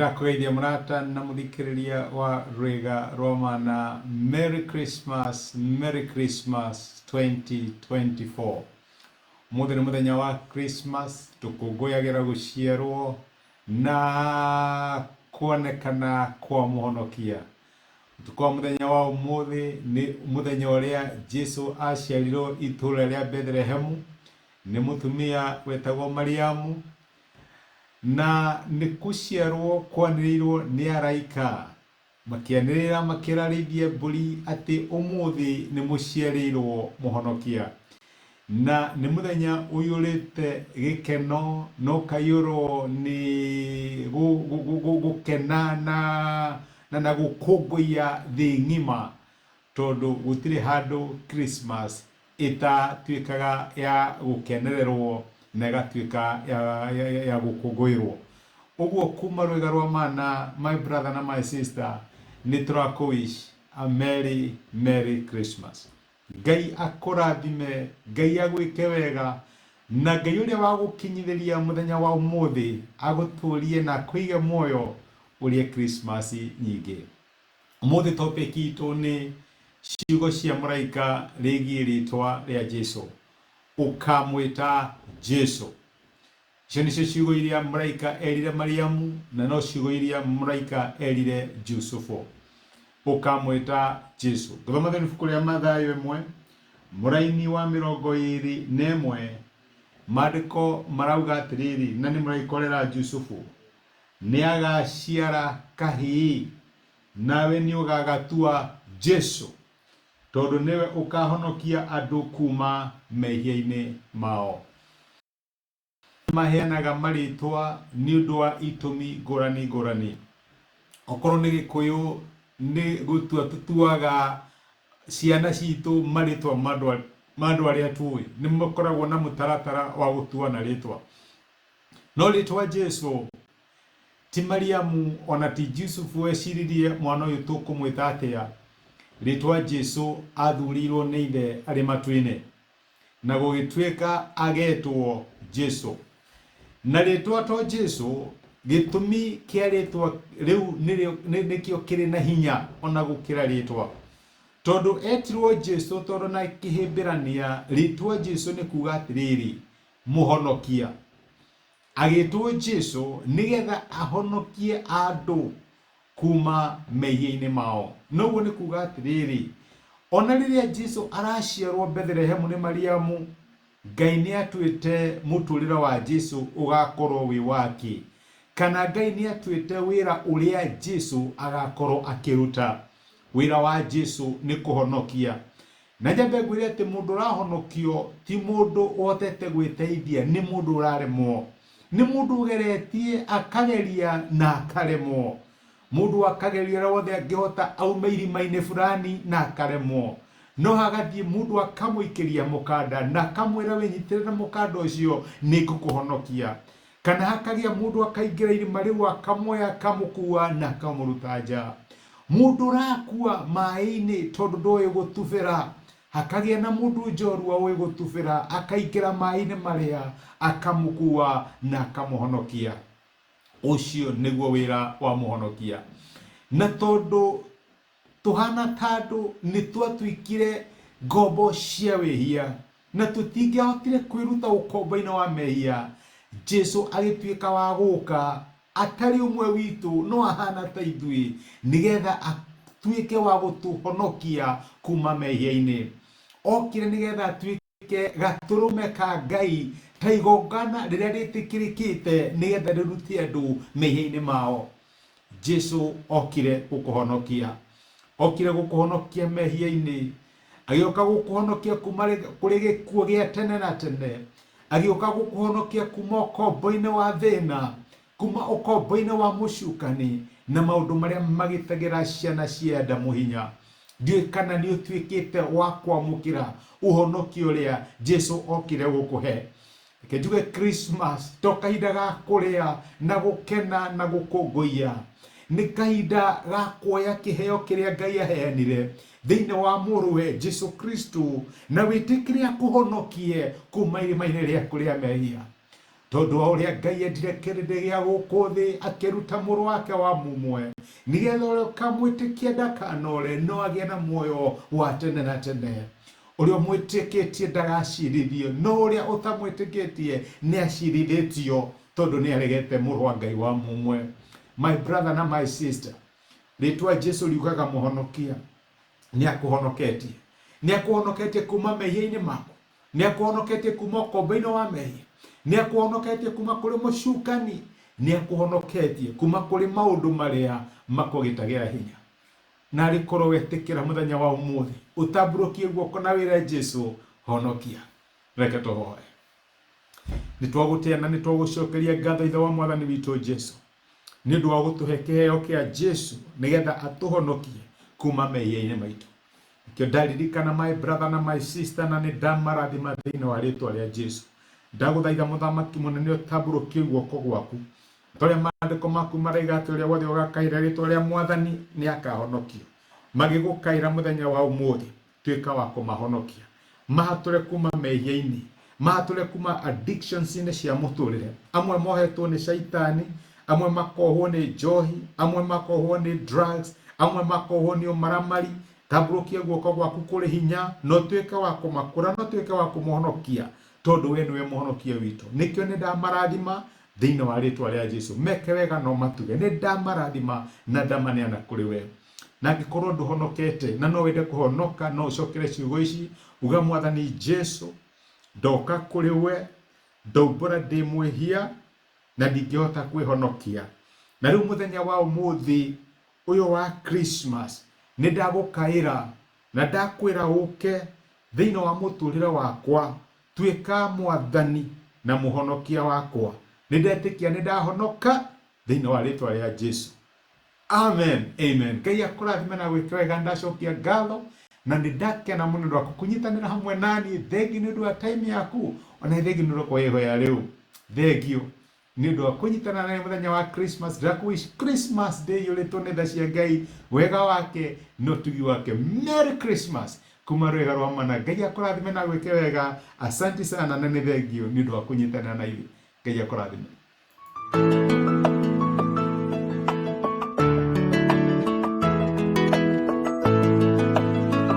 Ndakũgeithia mũrata na mũthikĩrĩria wa Rwĩga rwa Mana. Merry Christmas, Merry Christmas 2024. Ũmũthĩ nĩ mũthenya wa Christmas, tũkũngũyagĩra gũciarwo na kuonekana kwa mũhonokia. Ũtukũ wa mũthenya wa ũmũthĩ nĩ mũthenya ũrĩa Jesu aciarirwo itũũra rĩa Bethlehemu nĩ mũtumia wetagwo Mariamu. Na nĩ kũciarwo kwanĩrĩirwo nĩ araika, makĩanĩrĩra makĩra arĩithi a mbũri atĩ ũmũthĩ nĩ mũciarĩirwo mũhonokia. Na nĩ mũthenya ũiyũrĩte gĩkeno na ũkaiyũrwo nĩ gũkena na gũkũngũiya thĩ ng'ima, tondũ gũtirĩ handũ Christmas ĩtatuĩkaga ya gũkenererwo na ĩgatuĩka ya gũkũngũĩrwo. Ũguo kuma Rwĩga rwa Mana, my brother na my sister, nĩ tũrakũ wish a merry merry Christmas. Ngai akũrathime, Ngai agwĩke wega, na Ngai ũrĩa wagũkinyithĩria mũthenya wa ũmũthĩ agũtũrie na akũige muoyo ũrĩe Christmas nyingĩ. Ũmũthĩ topic itũ nĩ ciugo cia mũraika rĩgiĩ rĩtwa rĩa Jesu. Ũkamwĩta Jesu. Icio nĩcio ciugo iria mũraika erire Mariamu na no ciugo iria mũraika erire Jusufu. Ũkamwĩta Jesu. Ngũthoma thĩinĩ ibuku rĩa Mathayo ĩmwe mũraini wa 21, maandĩko marauga atĩrĩrĩ, na nĩ mũraika ũrera Jusufu, nĩagaciara kahĩĩ, nawe nĩũgagatua Jesu, tondũ nĩwe ũkahonokia andũ kuma mehia-inĩ mao. Maheanaga marĩtwa nĩ ũndũ wa itũmi ngũrani ngũrani. Okorwo nĩ Gĩkũyũ nĩ gũtua tũtuaga ciana citũ marĩtwa ma andũ arĩa tũĩ, nĩ makoragwo na mũtaratara wa gũtuana rĩtwa. No rĩtwa Jesu ti Mariamu ona ti Jusufu weciririe mwana ũyũ tũkũmwĩta atĩa. Rĩtwa Jesu athurĩirwo nĩ ithe arĩ matu-inĩ, na gũgĩtuĩka agetwo Jesu. Na rĩtwa to Jesu, gĩtũmi kĩa rĩtwa rĩu nĩkĩo kĩrĩ na hinya ona gũkĩra rĩtwa. Tondũ etirwo Jesu tondũ na Kĩhĩmbĩrania rĩtwa Jesu nĩ kuga atĩrĩrĩ, Mũhonokia. Agĩtwo Jesu nĩgetha ahonokie andũ kuma mehia-inĩ mao. Na ũguo nĩ kuga atĩrĩrĩ, ona rĩrĩa Jesu araciarwo Bethlehemu nĩ Mariamu, Ngai nĩ atuĩte mũtũrĩre wa Jesu ũgakorwo wĩ wake, kana Ngai nĩ atuĩte wĩra ũrĩa Jesu agakorwo akĩruta. Wĩra wa Jesu nĩ kũhonokia. Na nyambe ngwĩre atĩ mũndũ ũrahonokio ti mũndũ ũhotete gwĩteithia, nĩ mũndũ ũraremwo. Nĩ mũndũ ũgeretie akageria na akaremwo. Mũndũ akageria ũrĩa wothe angĩhota aume irima-inĩ fulani na akaremwo. No hagathiĩ mũndũ akamũikĩria mũkanda na akamwĩra wĩnyitĩre na mũkanda ũcio nĩngũkũhonokia. Kana hakagĩa mũndũ akaingĩra irima rĩu akamuoya akamũkua na akamũruta nja. Mũndũ ũrakua maĩ-inĩ tondũ ndoĩ gũtubĩra, hakagĩa na mũndũ njorua ũĩ gũtubĩra akaingĩra maĩ-inĩ marĩa akamũkua na akamũhonokia. Ũcio nĩguo wĩra wa mũhonokia. Na tondũ tũhana ta andũ nĩ twatuĩkire ngombo cia wĩhia na tũtingĩahotire kwĩruta ũkombo-inĩ wa mehia, Jesu agĩtuĩka wa gũka atarĩ ũmwe witũ no ahana ta ithuĩ, nĩgetha atuĩke wa gũtũhonokia kuma mehia-inĩ. Okire nĩgetha atuĩke gatũrũme ka Ngai ta igongona rĩrĩa rĩtĩkĩrĩkĩte nĩgetha rĩrute andũ mehia-inĩ mao. Jesu okire gũkũhonokia, okire gũkũhonokia mehia-inĩ, agĩũka gũkũhonokia kuma kũrĩ gĩkuũ gĩa tene na tene, agĩũka gũkũhonokia kuma ũkombo-inĩ wa thĩna, kuma ũkombo-inĩ wa mũcukani na maũndũ marĩa magitagĩra ciana cia Adamu hinya. Ndiũĩ kana nĩ ũtuĩkĩte wa kwamũkĩra ũhonokio ũrĩa Jesu okire gũkũhe. Reke njuge Christmas to kahinda ga kũrĩa na gũkena na gũkũngũiya, nĩ kahinda ga kuoya kĩheo kĩrĩa Ngai aheanire thĩinĩ wa mũrũwe Jesu Kristo na wĩtĩkĩre akũhonokie kuma irima-inĩ rĩaku rĩa mehia. Tondũ wa ũrĩa Ngai endire kĩrĩndĩ gĩa gũkũ thĩ, akĩruta Mũrũ wake wa mũmwe, nĩgetha ũrĩa ũkamwĩtĩkia ndakanore, no agĩe na muoyo wa tene na tene. Ũrĩa ũmwĩtĩkĩtie ndagacirithio, no ũrĩa ũtamwĩtĩkĩtie nĩ acirithĩtio, tondũ nĩ aregete Mũrũ wa Ngai wa mũmwe. My brother na my sister, rĩtwa Jesu riugaga mũhonokia. Nĩ akũhonoketie, nĩ akũhonoketie kuma mehia-inĩ maku, nĩ akũhonoketie kuma ũkombo-inĩ wa mehia, nĩ akũhonoketie kuma kũrĩ mũcukani, nĩ akũhonoketie kuma kũrĩ maũndũ marĩa makũgitagĩra hinya. Na arĩ korwo wetĩkĩra mũthenya wa ũmũthĩ, ũtambũrũkie guoko na wĩre Jesu, honokia. Reke tũhoe. Nĩ twagũtĩa na nĩ twagũcokeria ngatho, Ithe wa Mwathani witũ Jesu, nĩ ũndũ wa gũtũhe kĩheo kĩa Jesu nĩgetha atũhonokie kuma mehia-inĩ maitũ. Nĩkĩo ndaririkana my brother na my sister, na nĩ ndamarathima thĩinĩ wa rĩtwa rĩa Jesu. Ndagũthaitha, Mũthamaki mũnene, ũtambũrũkie guoko gwaku, ta ũrĩa maandĩko maku maraiga atĩ ũrĩa wothe ũgakaĩra rĩtwa rĩa Mwathani nĩ akahonokio. Magĩgũkaĩra mũthenya wa ũmũthĩ, tuĩka wa kũmahonokia, mahatũre kuma mehia-inĩ, mahatũre kuma addictions-inĩ cia mũtũrĩre. Amwe mohetwo nĩ caitani, amwe makohwo nĩ njohi, amwe makohwo nĩ drugs, amwe makohwo nĩ ũmaramari. Tambũrũkia guoko gwaku kũrĩ hinya na ũtuĩke wa kũmakũra na ũtuĩke wa kũmahonokia, tondũ we nĩwe mũhonokia witũ. Nĩkĩo nĩ ndamarathima thĩinĩ wa rĩtwa rĩa Jesu. Meke wega no matuge. Nĩ ndamarathima na ndamaneana kũrĩ we. Na angĩkorwo ndũhonokete na no wende kũhonoka, no ũcokere ciugo ici, uga, Mwathani Jesu, ndoka kũrĩ we, ndaumbũra ndĩ mwĩhia na ndingĩhota kwĩhonokia. Na rĩu mũthenya wa ũmũthĩ ũyũ wa Christmas, nĩ ndagũkaĩra na ndakwĩra ũke thĩinĩ wa mũtũrĩre wakwa, tuĩka Mwathani na mũhonokia wakwa. Nĩ ndetĩkia nĩ ndahonoka thĩinĩ wa rĩtwa rĩa Jesu. Amen, amen. Ngai akũrathime na gwĩka wega. Ndacokia ngatho na nĩ ndakena mũno nĩ waku kũnyitanĩra hamwe nani. Thengiũ nĩ ũndũ wa time yaku, ona thengiũ nĩ ũndũ wa kuoya ihoya rĩu. Thengiũ nĩ ũndũ wa kũnyitana nani mũthenya wa Christmas. Ndĩrakũ Christmas Day iyũrĩtwo nĩ tha cia Ngai, wega wake na ũtugi wake. Merry Christmas kuma rwĩga rwa mana. Ngai akũrathime na gwĩke wega. Asante sana na nĩ thengiũ nĩ ũndũ wa kũnyitanĩra na ithuĩ. Ngai akũrathime.